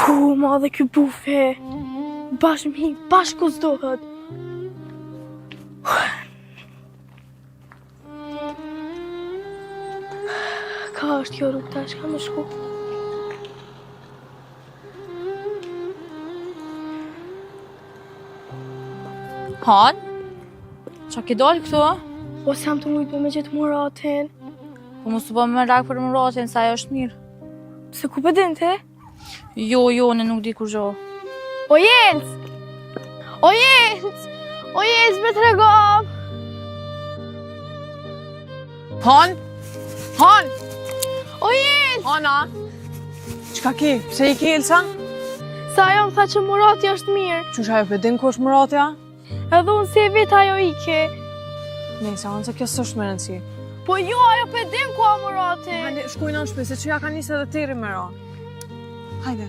Hu, ma dhe ky bufe. Bash më hi, bash ku s'dohet. Ka është kjo rrugë tash, ka me shku? Han? Qa ke dalë këtu? Po s'jam tu mujtë me gjetë Muratin. Po mos u bë merak për Muratin, se ajo është mirë. Se ku po din ti? Jo, jo, unë nuk di kurgjo. O Jens! O Jens! O Jens, më trego! Han? Han? O Jens! Hana? Çka ke? Pse i ke Elsa? Se ajo më tha që Murati është mirë. Qysh ajo pe din ku është Murati, a? Edhe unë si e veta ajo ike. Nejse, anë se kjo s'është me rëndësi. Po jo, ajo pe din ku a Murati. Hajde, shkojna në shpi, se që ja ka nisë edhe terri me ra. Hajde.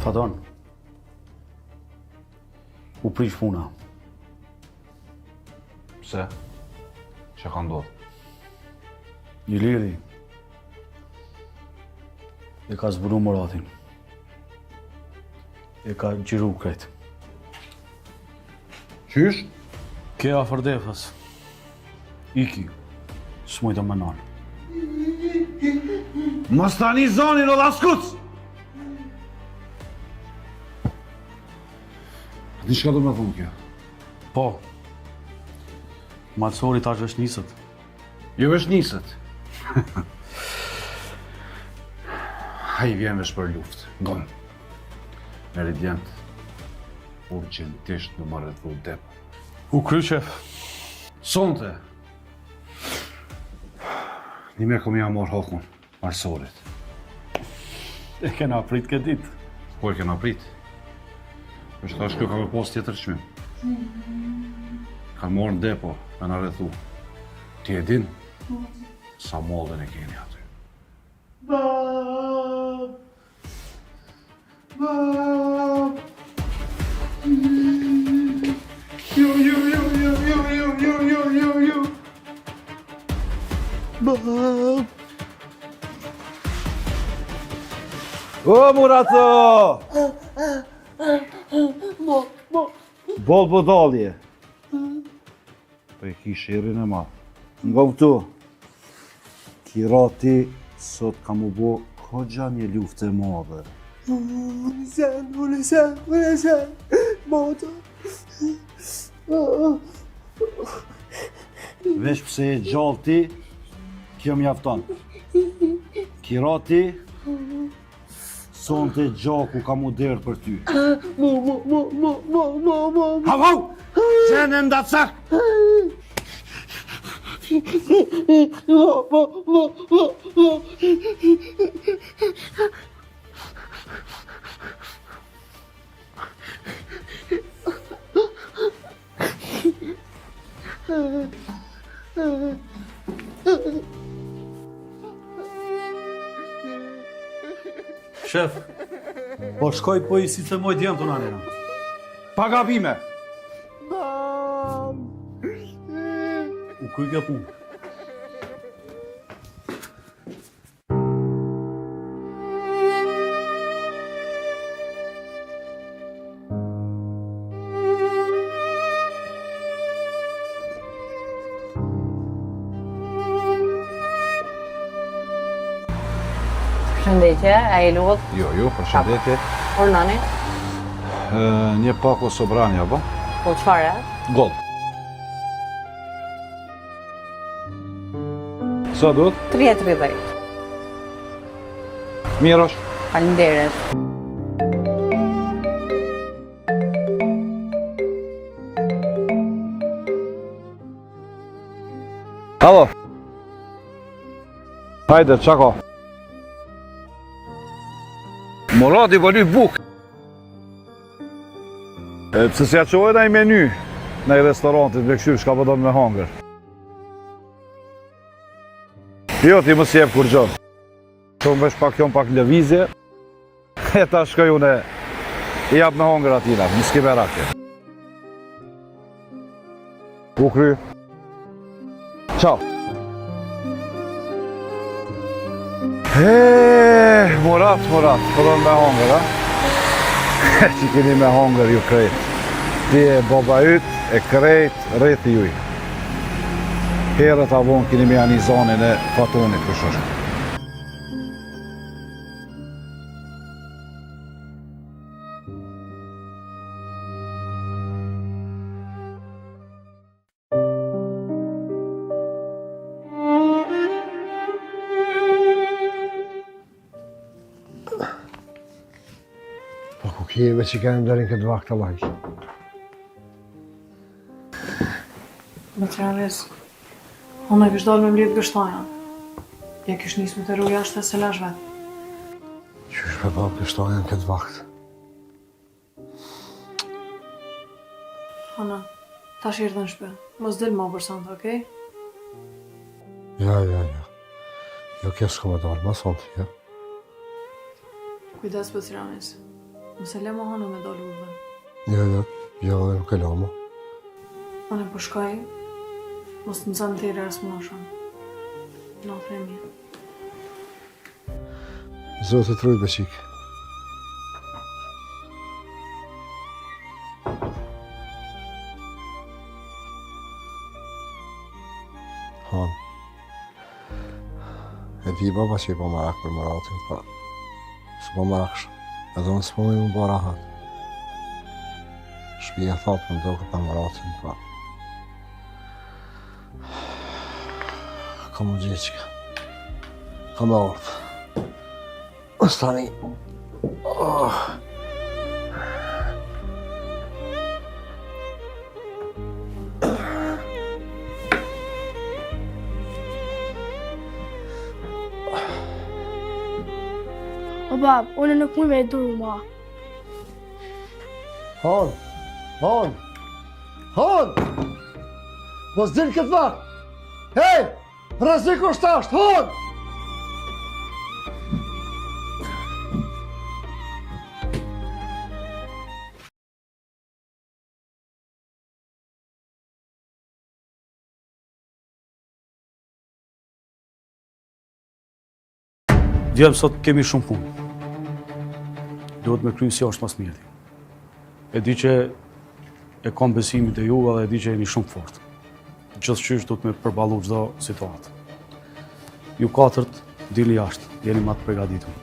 Faton, u prish puna. Pse? Çka ka ndodhë? Iliri, e ka zbulu Muratin. E ka xhiru krejt. Qysh? Ke afër depos. Iki. S'mujtë me nalë. Mos ta ni zonin o laskuc! A di çka do me thonë kjo? Po. Malsori tash veç nisët. Jo veç nisët. Ai vjen veç për luftë. Ngon. Merri djemtë. Urgjentisht me ma rrethu depon. U kry shef. Sonte. Njëmend kom me ja marrë hakun, Malsorit. E kena prit këtë ditë. Po e kena prit. Është tash kjo ka me pas tjetër çmim. Ka marrë në depo, me na rrethu. Ti e din? Sa mallin e keni aty. Bab! Bab! Jo, jo, jo, jo, jo, jo, jo, jo, jo, jo. Bab! O, Murato! Mo, mo. Bol budallje. Po e ki sherrin e madh. Ngo këtu. Ki ra ti, sot ka m'u bo koxha një luftë e madhe. Unë sen, unë sen, unë sen. Moto. Veç pse je gjallë ti, kjo mjafton. Ki ra ti, Sonte gjaku ka m'u derdh për ty. Mo, mo, mo, mo, mo, mo, mo. Hau, hau! Qenë endacak! Mo, mo, mo, mo, mo. Shef, po shkoj po i sistemoj djemtë unë anina. Pa gabime! U kry kjo punë. Përshëndetje, a je lodh? Jo, jo, përshëndetje. Urdhnoni? Një pako sobranja, po? Po, çfarë? Gold. Sa duhet? 3.30. Mirë është. Faleminderit. Halo. Hajde, ça ka? Murati po lyp bukë. E, pse s'ja çove naj meny në restorantit me kqyr çka po don me hangër? Jo, ti mos jep kurgjo. Të më vesh pak jon pak lëvizje. E ta shkoj unë i jap me hongër atina, mos ki merak. U kry. Ciao. He, Murat, Murat, po do me hongër, a? Që keni me hongër ju krejt. Ti e baba yt, e krejt, rrethi juj. Herët a vonë keni me ja ni zonin e Fatonit, kush është. Po ku kjeve që kemë deri në këtë vakt të lajsh? Me të rëndës, unë e kish dalë me mledh gështoja. Ja kish nisë me të ru jashtë e s'e lash vetë. Qysh me ba gështoja në këtë vakt? Hana, tash erdhe në shpi. Mos dil ma për sonte, okej? Jo, jo, jo. Jo, kjo s'ka me dalë, ma sonte, jo. Kujdes për Tiranis. Mos e le mo Hanën me dalë udhëve. Jo, jo, jo, dhe nuk e la mo. Unë po shkoj, mos të më zanë terri as më shumë. Natën e mirë. Zoti të rujt, beqik. Han. E di baba që i po marak për Muratin, po s'po marak shumë. Edhe unë s'po muj me bo rahat. Shpia e thatë më doket pa Muratin, po. Ka më gjithë që ka. Ka më ardhë. Ostani. Oh. O bab, unë nuk muj me duru ma. Han, han, han! Mos dil këtë vakt! Hej! Rrezik është tash, han! Djem, sot kemi shumë punë. Duhet me kry si është ma s'miri. E di që e kom besimin te ju edhe e di që jeni shumë fort. Gjithqysh duhet me përballu çdo situatë. Ju katërt, dilni jashtë, jeni ma të pregaditur.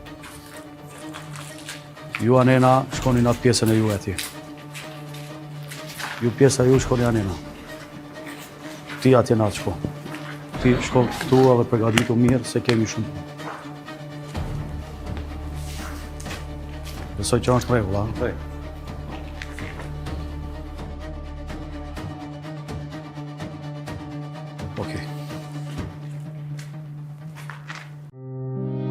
Ju anena, shkoni në atë pjesën e ju atje. Ju pjesa ju shkoni anena. Ti atje në atë shko. Ti shko këtu edhe pregaditu mirë se kemi shumë punë. Besoj që është rregull, a? Okej.